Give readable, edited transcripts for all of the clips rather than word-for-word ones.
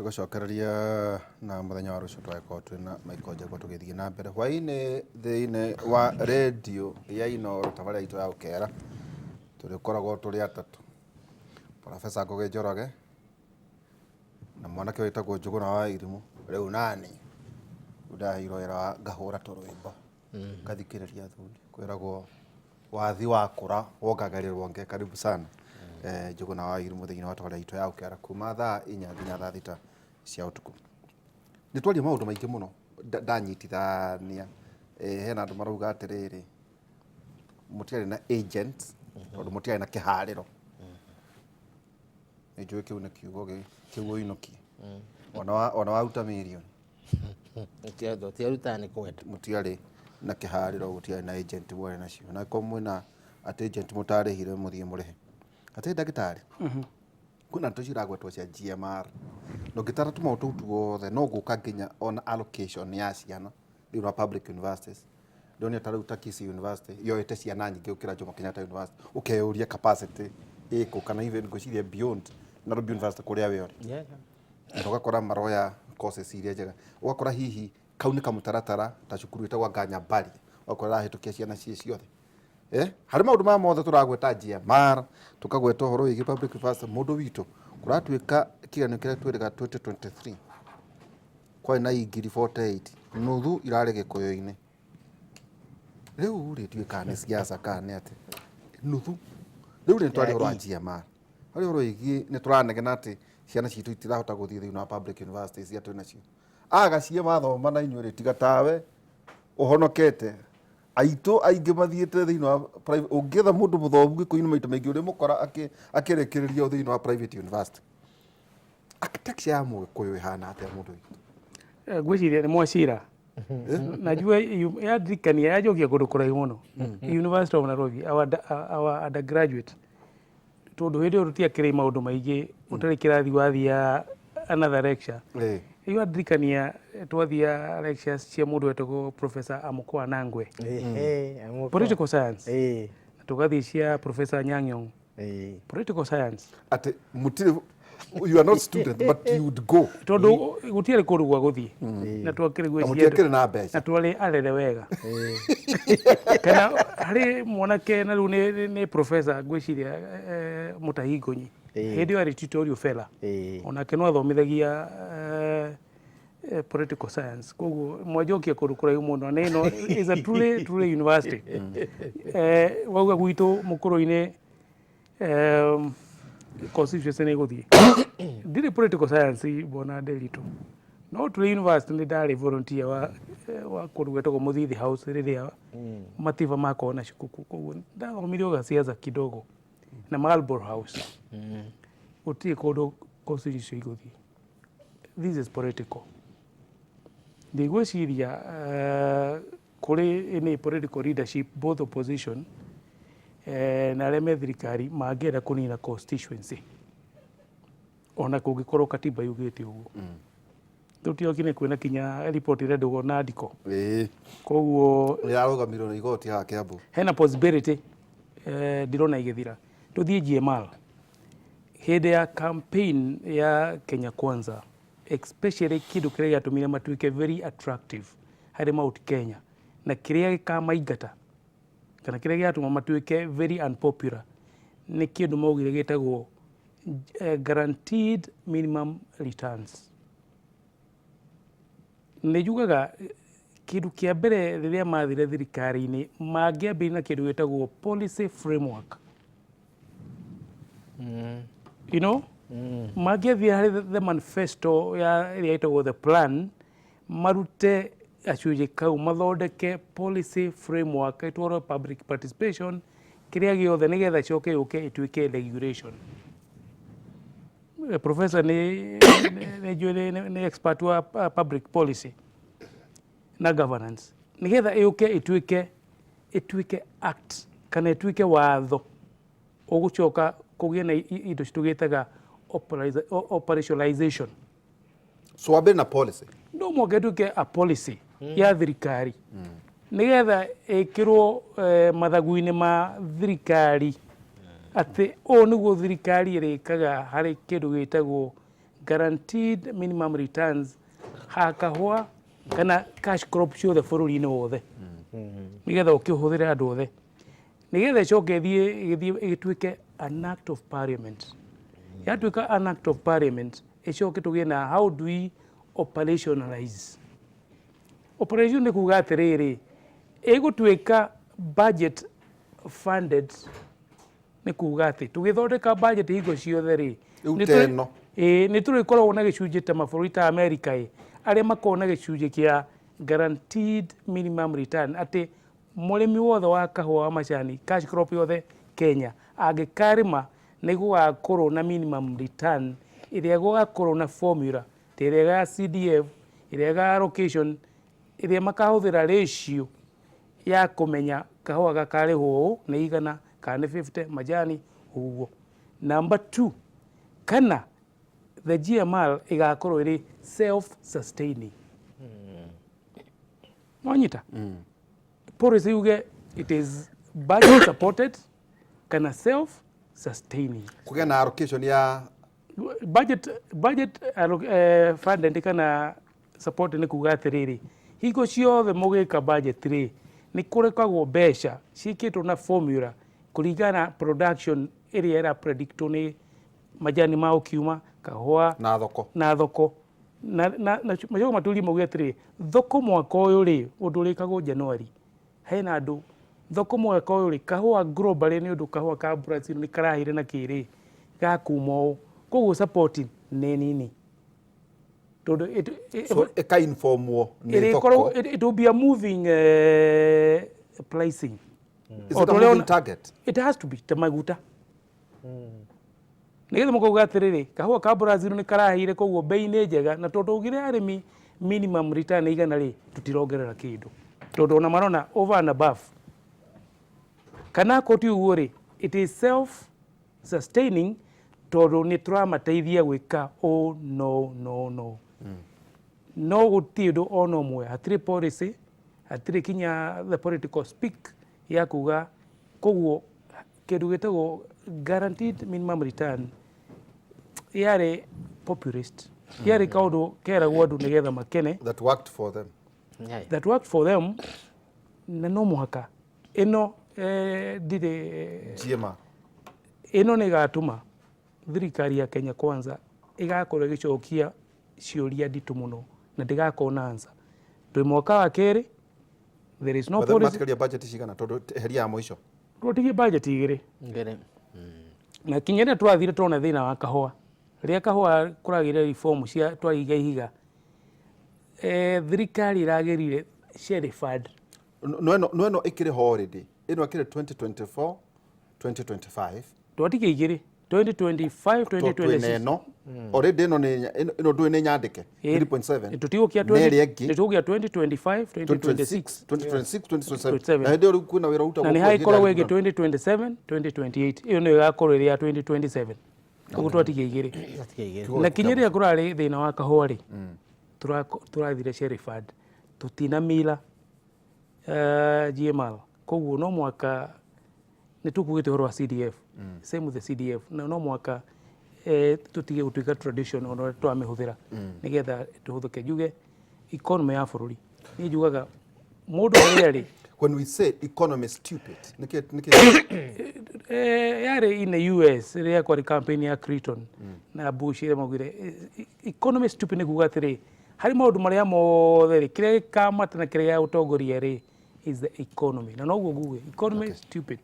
Tũgũcokereria na mũthenya wa rũciũ twagĩkorwo twĩna Michael Njagua tũgĩthiĩ na mbere hwaĩ-inĩ thĩinĩ wa redio ya Inooro tabarĩra itũ ya ũkera. Tũrĩkoragwo tũrĩ atatũ, Professor Ngũgĩ Njoroge na mwanake wĩtagwo Njũgũna wa Irimũ. Rĩu nani rĩu ndaheirwo wĩra wa ngahũra tũrwĩmbo ngathikĩrĩria athuri kwĩragwo wathi wakũra wongagĩrĩrwo nge. Karibu sana Njũgũna wa Irimũ thĩinĩ wa tabarĩra itũ ya ũkera kuma thaa 4 nginya thaa 6 cia ũtukũ. Nĩ twaria maũndũ maingĩ mũno ndanyitithania. Hena andũ marauga atĩrĩrĩ, mũtiarĩ na agents tondũ mũtiarĩ na kĩharĩro. Nĩ njũĩ kĩu nĩ kiugo kĩu ũinũkie ona waruta mirioni. Tũtiarutaga nĩ kwenda. Mũtiarĩ na kĩharĩro, gũtiarĩ na agent mwarĩ nacio, na korwo mwĩna atĩ agent mũtarĩhire, mũthiĩ mũrĩhe. Atĩ ndagĩtarĩ, kwĩna ndeto ciragwetwo cia GMR, na ũngĩtara tũmaũndũ tũu tuothe no gũka nginya ona allocation ya ciana thĩinĩ wa public universities. Ndonire ta rĩu ta Kisii University yoete ciana nyingĩ gũkĩra Jomo Kenyatta University, ũkeyũria capacity ĩkũ, kana even ngwĩciria beyond Nairobi University kũrĩa we ũrĩ. Na ũgakora maroya courses iria njega, ũgakora hihi kau nĩ kamũtaratara ta cukuru ĩtagwo Nganyambari, ũgakora ĩrahĩtũkia ciana ciĩ ciothe. Harĩ maũndũ maya mothe tũragweta GMR, tũkagweta ũhoro wĩgiĩ public university, mũndũ witũ kũratuĩka kĩgeranio kĩrĩa twĩrĩga 2023 kwarĩ na ngiri 48, nuthu irarĩ Gĩkũyũ-inĩ. Rĩu rĩ, ndiũĩ kana nĩ siasa kana nĩ atĩ nuthu. Rĩu rĩ, nĩ twaria ũhoro wa GMR, harĩ ũhoro wĩgiĩ nĩ tũranegena atĩ ciana citũ itirahota gũthiĩ thĩinĩ wa public universities iria twĩ nacio. Agacie mathoma na inyuĩ rĩ, tiga tawe ũhonokete, aitũ aingĩ mathiĩte thĩinĩ wa private. Ũngĩetha mũndũ mũthomu Gĩkũyũ-inĩ, maita maingĩ ũrĩmũkora akĩrĩkĩrĩria thĩinĩ wa private university. Architecture ya Mũgĩkũyũ ĩhana atĩa, mũndũ witũ? Ngwĩciria nĩ mwacira najua yandirikania yanjokia kũndũ kũraihu mũno, University of Nairobi, our undergraduate, tondũ hĩndĩ ĩyo tũtiakĩrĩ maũndũ maingĩ, ũtarĩ kĩrathi wathia another lecture. Rĩu andirikania twathia lectures cia mũndũ wetagwo Professor Amoko Anangwe, political science, na tũgathiĩ cia Professor Anyang' Nyong'o, political science. Atĩ mũtirĩ, you are not student but you would go? Tondũ gũtiarĩ kũndũ gwa gũthiĩ na twakĩrĩ na mũtiakĩrĩ na mbeca. Na twarĩ arere wega kana harĩ mwanake na rĩu nĩ professor ngwĩciria, Mutahi Ngonyi. Hĩndĩ ĩyo arĩ tutorial fellow. Onake no athomithagia political science. Koguo mwanjokia kũndũ kũraihu mũno na ĩno is a truly truly university. Wauga gwitũ mũkũrũ-inĩ, constituency nĩ ĩgũthiĩ ndirĩ political science bona Nderitu, no tũrĩ university nĩ ndarĩ volunteer wa kũndũ gwetagwo Mũthithi House rĩrĩa matiba makorwo na cukuru. Koguo ndathomire o gasiasa kidogo na Marlborough House. Gũtirĩ kũndũ constituency igũthiĩ. This is political. Ndigwĩciria kũrĩ any political leadership, both opposition na arĩa me thirikari, mangĩenda kũnina constituency ona kũngĩkorwo katiba yugĩte ũguo. Tũtiokire kwĩna kinya report ĩrendwo na ndiko. Koguo Ĩrarũgamirwo nĩ igoti haha Kiambu. Hena possibility, ndirona igĩthira. Tũthiĩ GMR. Hĩndĩ ya campaign ya Kenya Kwanza especially, kĩndũ kĩrĩa gĩatũmire matuĩke very attractive harĩ Mount Kenya na kĩrĩa gĩkamaingata kana kĩrĩa gĩatũma matuĩke very unpopular nĩ kĩndũ maugire gĩtagwo guaranteed minimum returns. Nĩ njugaga kĩndũ kĩa mbere rĩrĩa mathire thirikari-inĩ mangĩambĩrĩria na kĩndũ gĩtagwo policy framework. Mangĩathiĩ harĩ the manifesto ya ĩrĩa ĩtagwo the plan, marute gacunjĩ kau, mathondeke policy framework, ĩtwarwo public participation, kĩrĩa gĩothe, nĩgetha ĩcoke yũke ĩtuĩke regulation. Professor nĩ njũĩ nĩ expert wa public policy na governance, nĩgetha ĩũke ĩtuĩke act kana ĩtuĩke watho ũgũcoka kũgĩe na indo tũgĩtaga operationalization. So wambere na policy. No mũhaka ĩtuĩke a policy ya thirikari nĩgetha ĩkĩrwo mathagu-inĩ ma thirikari atĩ ũũ nĩguo thirikari ĩrĩkaga harĩ kĩndũ gĩtagwo Guaranteed minimum returns ha kahũa kana cash crop ciothe bũrũri-inĩ wothe, nĩgetha ũkĩhũthĩre andũ othe, nĩgetha ĩcoke ĩthiĩ ĩgĩthiĩ ĩgĩtuĩke an act of parliament. Yatuĩka an act of parliament, ĩcoke tũgĩe na how do we operationalize. Operation nĩ kuga atĩrĩrĩ, ĩgũtuĩka budget funded, nĩ kuga atĩ tũgĩthondeka budget hingo ciothe rĩ, Rĩu nĩ ta ĩno. Ĩĩ, nĩ tũrĩkoragwo na gĩcunjĩ ta mabũrũri ta America ĩ, arĩa makoragwo na gĩcunjĩ kĩa guaranteed minimum return, atĩ mũrĩmi wothe wa kahũa, wa macani, cash crop yothe Kenya angĩkarĩma, nĩ gũgakorwo na minimum return ĩrĩa gũgakorwo na formula ta ĩrĩa ya CDF, ĩrĩa ya allocation, ĩrĩa makahũthĩra ratio ya kũmenya kahũa gakarĩhwo ũũ nĩ 100 kana nĩ 50, majani ũguo. Number two, kana the GMR ĩgakorwo ĩrĩ self sustaining. Wanyita policy yuge it is budget supported kana self sustaining. Kũgĩa na allocation ya Budget funded kana support nĩ kuga atĩrĩrĩ, hingo ciothe mũgĩka budget rĩ, nĩ kũrekagwo mbeca ciĩkĩtwo na formula kũringana na production ĩrĩa ĩra predictwo nĩ majani ma ũkiuma kahũa na thoko. Na thoko na macoka maturie mauge atĩrĩ, thoko mwaka ũyũ rĩ, ũndũ ũrĩkagwo January hena andũ, thoko mwaka ũyũ rĩ, kahũa globally, nĩ ũndũ kahũa ka Brazil nĩ karahire na kĩrĩ gakuma ũũ, koguo support nĩ nini tondũ So ĩka-informwo nĩ ĩrĩkorwo thoko. it will be a moving pricing. Is it a moving target? It has to be ta maguta, nĩgetha mũkauga atĩrĩrĩ, kahũa ka Brazil nĩ karahire, koguo bei nĩ njega, na tondũ augire arĩmi minimum return nĩ 100 rĩ, tũtirongerera kĩndũ tondũ ona marona over and above. Kana akorwo ti ũguo rĩ, it is self sustaining tondũ nĩ tũramateithia gwĩka ũũ. No, no, no, no gũtirĩ ũndũ ona ũmwe, hatirĩ policy, hatirĩ kinya the political speak ya kuga. Koguo kĩndũ gĩtagwo guaranteed minimum return yarĩ populist, yarĩ kaũndũ keragwo andũ nĩgetha makene. That worked for them. That worked for them. Na no mũhaka ĩno ndirĩ GMR. Ĩno nĩ ĩgatũma thirikari ya Kenya Kwanza ĩgakorwo ĩgĩcokia ciũria nditũ mũno na ndĩgakorwo na answer. Twĩ mwaka wa kerĩ, there is no But then policy. Matigaria budget cigana tondũ heria ya mũico? Tũtigie budget igĩrĩ. Ngere. Na kinya rĩrĩa twathire tũrona thĩna wa kahũa, rĩrĩa kahũa kũragĩire reform cia twaiga ihiga, thirikari ĩragĩrire Sherry Fund. No ĩno ĩkĩrĩ ho already, ĩno ĩkĩrĩ 2024 2025. Twatigia igĩrĩ, 2025. To twĩna 2026. Ĩno already, ĩno nĩ ĩno ĩno ndũĩ nĩ nyandĩke 3.7. Tũtigũkia na ĩrĩa ĩngĩ. Nĩtũgũkia 2025 2026. 2026 2027. 27. Na hĩndĩ ĩyo rĩu kwĩna wĩra ũrutagwo Na nĩ kuo hagĩkoragwo ihinda ĩngĩ 2027 2028, ĩyo nĩyo ĩgakorwo ĩrĩ ya 2027. Ũguo twatigia igĩrĩ. Gatiga igĩrĩ. Na kinya rĩrĩa kũrarĩ thĩna wa kahũa rĩ, tũrathire Sherry Fund, tũtina mila GMR, koguo no mwaka nĩ tũkugĩte ũhoro wa CDF, same with the CDF, na no mwaka tũtige gũtuĩka tradition ona ũrĩa tũramĩhũthĩra nĩgetha tũhũthĩke. Njuge economy ya bũrũri, niĩ njugaga mũndũ harĩa rĩ. When we say economy stupid, nĩkĩ? Yarĩ in the US rĩrĩa kwarĩ campaign ya Clinton na Bush, ĩrĩa maugire economy stupid, nĩ kuga atĩrĩ, harĩ maũndũ marĩa mothe rĩ, kĩrĩa gĩkamata na kĩrĩa gĩa gũtongoria rĩ is the economy. Na noguo nguge economy stupid,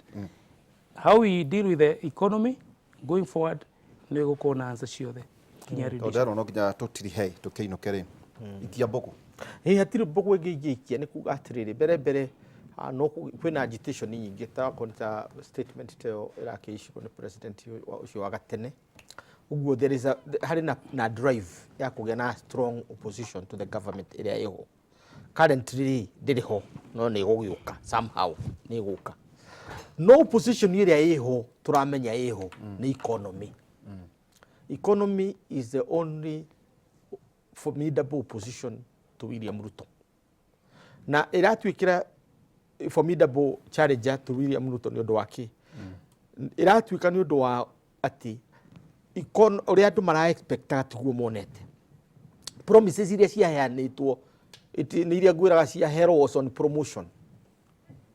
how we deal with the economy going forward nĩ gũkorwo na answer ciothe kinya Tondũ leadership. Nderwo no nginya tũtirihe tũkĩinũke rĩ, ikia mbũgũ. Ĩ, hatirĩ mbũgũ ĩngĩ ingĩikia, nĩ kuga atĩrĩrĩ, mbere mbere no kwĩna agitation nyingĩ, ta okorwo nĩ ta statement ta ĩyo ĩrakĩicirwo nĩ president ũcio wa gatene ũguo, there is a, harĩ na drive ya kũgĩa na strong opposition to the government ĩrĩa ĩho currently. Ndĩrĩ ho, no nĩ ĩgũgĩũka somehow, nĩ ĩgũka. No opposition ĩrĩa ĩho tũramenya ĩho nĩ economy. Economy is the only formidable opposition to William Ruto, na ĩratuĩkĩra formidable challenger to William Ruto nĩ ũndũ wa kĩ? Ĩratuĩka nĩ ũndũ wa atĩ Ũrĩa andũ mara expectaga tiguo monete. Promises iria ciaheanĩtwo nĩ iria ngwĩraga cia Hero was on promotion.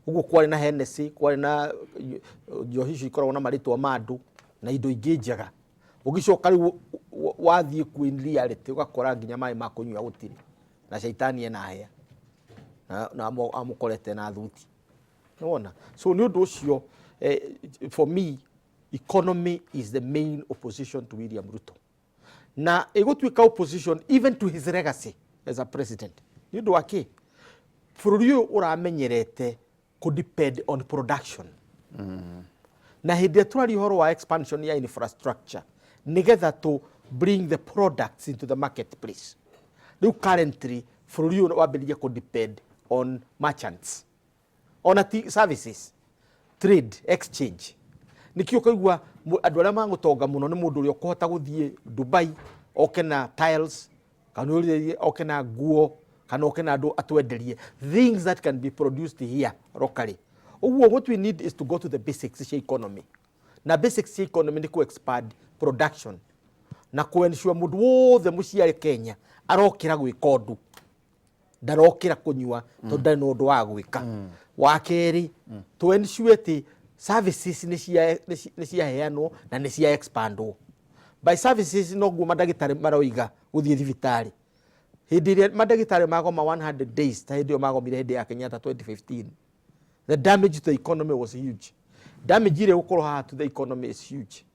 Ũguo kwarĩ na Hennessy, kwarĩ na njohi icio ikoragwo na marĩtwa ma andũ na indo ingĩ njega. Ũgĩcoka rĩu wathiĩ kuo in reality, ũgakora nginya maĩ ma kũnyua gũtirĩ, na caitani ena hĩa na amũkorete na thuti. Nĩwona? So nĩ ũndũ ũcio, for me, economy is the main opposition to William Ruto, na ĩgũtuĩka opposition even to his legacy as a president. Nĩ ũndũ wa kĩ? Bũrũri ũyũ ũramenyerete kũ depend on production, na hĩndĩ ĩrĩa tũraria ũhoro wa expansion ya infrastructure nĩgetha to bring the products into the marketplace, rĩu currently bũrũri ũyũ wambĩrĩria kũ depend on merchants, ona ti services, trade exchange. Nikio ũkaigua andũ arĩa magũtonga mũno nĩ mũndũ ũrĩa ũkũhota gũthiĩ Dubai oke na tiles, kana ũrĩa oke na nguo, kana oke na andũ atwenderie things that can be produced here locally. Ũguo what we need is to go to the basics cia economy, na basics cia economy nĩ ku expand production na ku ensure mũndũ wothe mũciarĩ Kenya arokĩra gwĩka ũndũ, ndarokĩra kũnyua tondũ ndarĩ na ũndũ wa gwĩka. Wa kerĩ, to ensure atĩ services nĩ ciaheanwo na nĩ cia expandwo. By services, noguo mandagĩtarĩ maroiga gũthiĩ thibitarĩ. Hĩndĩ ĩrĩa mandagĩtarĩ magoma 100 days, ta hĩndĩ ĩyo magomire hĩndĩ ya Kenyatta 2015, the damage to the economy was huge. Damage ĩrĩa ĩgũkorwo haha to the economy is huge.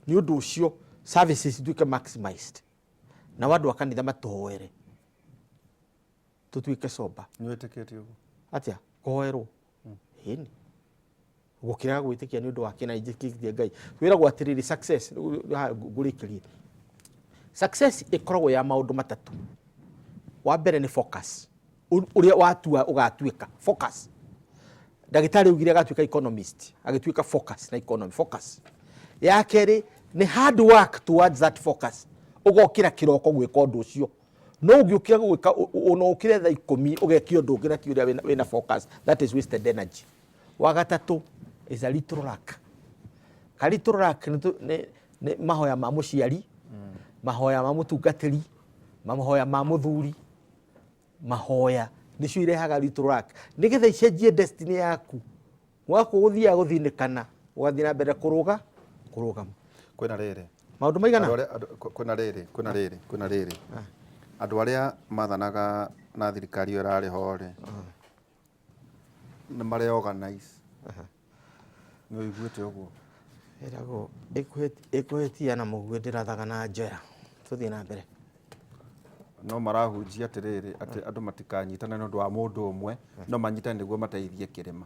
Nĩ ũndũ ũcio services ituĩke maximized, na andũ a kanitha matũhoere tũtuĩke sober. Nĩ wĩtĩkĩtie ũguo? Atia kũhoerwo? Ĩni, gũkĩrega gwĩtĩkia nĩ ũndũ wa kĩna njĩkĩtie Ngai. Wĩragwo atĩrĩrĩ, success, haha ngũrĩkĩrie, success ĩkoragwo ya maũndũ matatũ. Wa mbere nĩ focus. Ũrĩa watua ũgatuĩka focus. Ndagĩtarĩ augire agatuĩka economist, agĩtuĩka focus na economy. Focus ya kerĩ nĩ hard work towards that focus. Ũgokĩra kĩroko gwĩka ũndũ ũcio. No ũngĩũkĩra gwĩka ona ũkĩre thaa 10 ũgeke ũndũ ũngĩ na ti ũrĩa wĩna focus, that is wasted energy. Wa gatatũ is a little luck. Ka little luck nĩ mahoya ma mũciari, mahoya ma mũtungatĩri, mahoya ma mũthuri. Mahoya nĩcio irehaga little luck nĩgetha icenjie destiny yaku. Mwaka gũthiaga gũthinĩkana, ũgathiĩ na mbere kũrũga kũrũgama. Kwĩna rĩrĩ. Maũndũ maigana? Andũ arĩa- kwĩna rĩrĩ, kwĩna rĩrĩ, andũ arĩa mathanaga na thirikari ĩyo ĩrarĩ ho rĩ, nĩ mare organize. Nĩ ũiguĩte ũguo? Ĩragwo ĩkũhĩtia na mũguĩ ndĩrathaga na njoya. Tũthiĩ na mbere. No marahunjia atĩrĩrĩ, atĩ andũ matikanyitane nĩ ũndũ wa mũndũ ũmwe, no manyitane nĩguo mateithie kĩrĩma.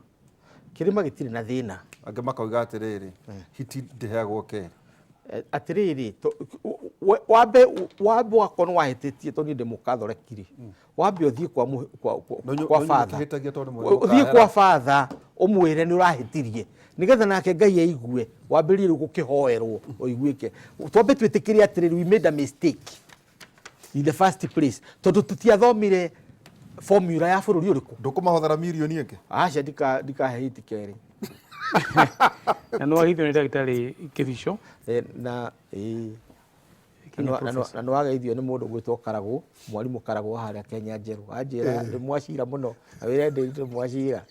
Kĩrĩma gĩtirĩ na thĩna. Angĩ makauga atĩrĩrĩ, hiti ndĩheagwo kerĩ. Atĩrĩrĩ, wambe wakorwo nĩ wahĩtĩtie, tondũ niĩ ndĩ mũkathoreki rĩ, wambe ũthiĩ kwa No kwa no father. Mũkĩhĩtagia tondũ nĩ Ũthiĩ kwa father ũmwĩre nĩ ũrahĩtirie, nĩgetha nake Ngai aigue, wambĩrĩrie rĩu gũkĩhoerwo ũiguĩke. Twambe twĩtĩkĩre atĩrĩrĩ, we made a mistake in the first place, tondũ tũtiathomire formula ya bũrũri ũrĩkũ. Ndũkũmahothera mirioni ĩngĩ? Aca, ndikahe hiti kerĩ. Na nĩ wagithio nĩ ndagĩtarĩ Kĩbico. Na ĩĩ. Kinya Na nĩ wageithio nĩ mũndũ gwĩtwo Karagũ, mwarimũ Karagũ wa harĩa Kenya Njerũ. Anjĩra nĩ mwacira mũno na wĩra ndĩrire mwacira.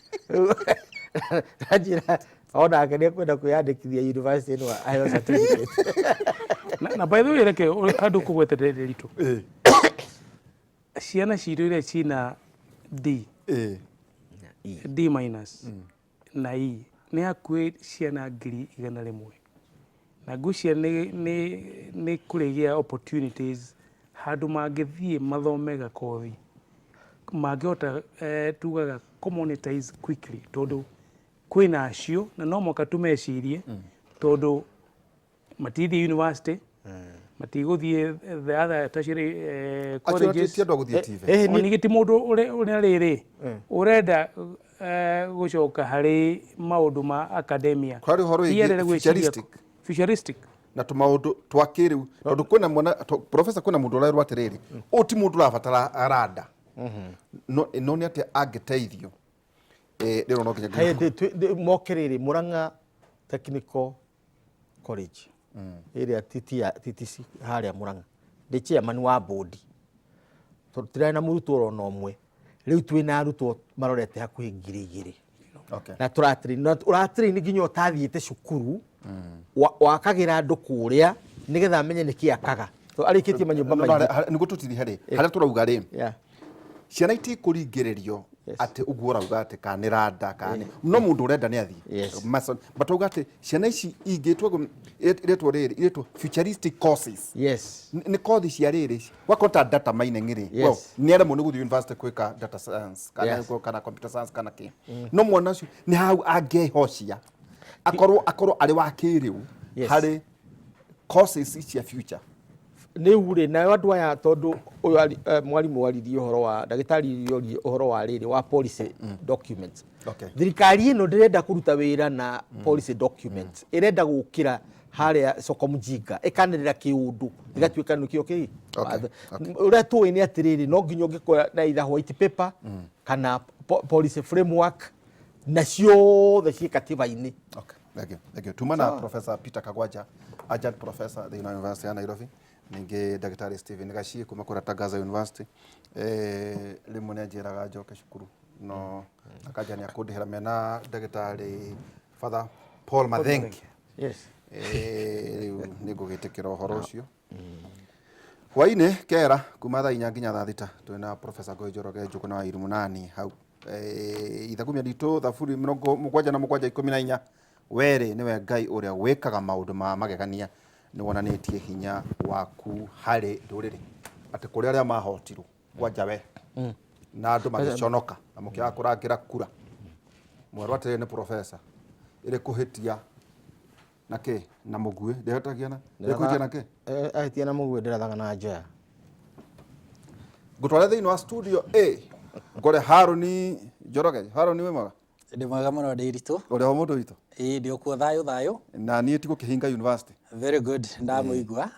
Anjĩra onake nĩ ekwenda kwĩyandĩkithia university ĩno aheo certificate. Na by the way, reke handũ kũgwete Nderitu, ciana citũ iria cina D, D minus na E nĩ hakuhĩ ciana 100,000, na ngwĩciria nĩ kũrĩgĩa opportunities handũ mangĩthiĩ mathome gakothi mangĩhota, tugaga commonetize quickly, tondũ kwĩna acio na no mũhaka tũmecirie, tondũ matithiĩ university, matigũthiĩ the other tertiary Acio colleges. ti andũ a gũthiĩ TVET. O ningĩ ti mũndũ ũrĩa rĩrĩ ũrenda gũcoka harĩ maũndũ ma academia. Kwarĩ ũhoro Ti wĩgiĩ erere gwĩciria futuristic. Futuristic. Na tũmaũndũ twa kĩrĩu, tondũ kwĩna mwana professor, kwĩna mũndũ ũrerwo atĩrĩrĩ, ũyũ ti mũndũ ũrabatara aranda, no nĩ atĩa angĩteithio? Rĩrĩ no nginya Hey, moke rĩrĩ Murang'a Technical College. Ĩrĩa TT ya TTC harĩa Murang'a, ndĩ chairman wa board, tondũ tũtirarĩ na mũrutwo ona ũmwe. Rĩu twĩna arutwo marorete hakuhĩ 2000. Na tũratrain, na ũratrain nginya ũtathiĩte cukuru, wakagĩra andũ kũrĩa nĩgetha amenye nĩkĩ akaga. So arĩkĩtie manyũmba No, maingĩ. Nĩguo tũtirihe rĩ, harĩa tũrauga rĩ, ciana itikũringĩrĩrio atĩ ũguo ũrauga atĩ kana nĩ randa kana nĩ no mũndũ ũrenda nĩ athiĩ. Mason, but ũrauga atĩ ciana ici ingĩtwo iretwo rĩrĩ, iretwo futuristic courses. Nĩ kothi cia rĩrĩ, wakorwo ta data mining rĩ, well, nĩ aremwo nĩ gũthiĩ university gwĩka data science kana kana computer science kana kĩ, no mwana ũcio nĩ hau angĩhocia akorwo arĩ wa kĩrĩu harĩ courses cia future. Rĩu rĩ, nayo andũ aya, tondũ ũyũ mwarimũ aririe ũhoro wa ndagĩtarĩ, oririe ũhoro wa rĩrĩ wa policy documents. Thirikari ĩno ndĩrenda kũruta wĩra na policy documents, ĩrenda gũkĩra harĩa soko mjinga, ĩkanĩrĩra kĩũndũ ĩgatuĩka nĩkĩo kĩ. Ũrĩa tũĩ nĩ atĩrĩrĩ, no nginya ũngĩkora na either white paper kana policy framework, na ciothe ciĩ katiba-inĩ. Okay, thank you. Thank you. Tuma na Professor Peter Kagwanja, adjunct professor thĩinĩ wa University ya Nairobi, ningĩ Ndagĩtarĩ Stephen Gachie kuma kũrĩa Tangaza University. Rĩmwe nĩ anjĩraga njoke cukuru, no akanja nĩ akũndĩhĩra mena Ndagĩtarĩ Father Paul Mathenge. Rĩu nĩ ngũgĩtĩkĩra ũhoro ũcio. Hwainĩ kera kuma thaa 4 nginya thaa 6 twĩna Professor Ngũĩ Njoroge Njũgũna wa Irumunani hau. Ithagumia ritũ thaburi 77:14, werĩ nĩwe Ngai ũrĩa wĩkaga maũndũ ma magegania, nĩ wonanĩtie hinya waku harĩ ndũrĩrĩ, atĩ kũrĩ arĩa mahotirwo kwanja we na andũ magĩconoka na mũkĩaga kũrangĩra kura, mwerwo atĩrĩ nĩ professor ĩrĩ kũhĩtia na kĩ na mũguĩ ndĩhĩtagia na ĩrĩ kũhĩtia na kĩ. Ahĩtia na mũguĩ, ndĩrathaga na njoya. Ngũtware thĩinĩ wa studio A ngore Harũni Njoroge. Harũni, wĩ mwega? Ndĩ mwega mũno, Ndĩritũ. Ũrĩa wa mũndũ witũ. Ĩĩ, ndĩ okuo, thayũ thayũ. Na niĩ ti gũkĩhinga university. Very good, ndamũigua.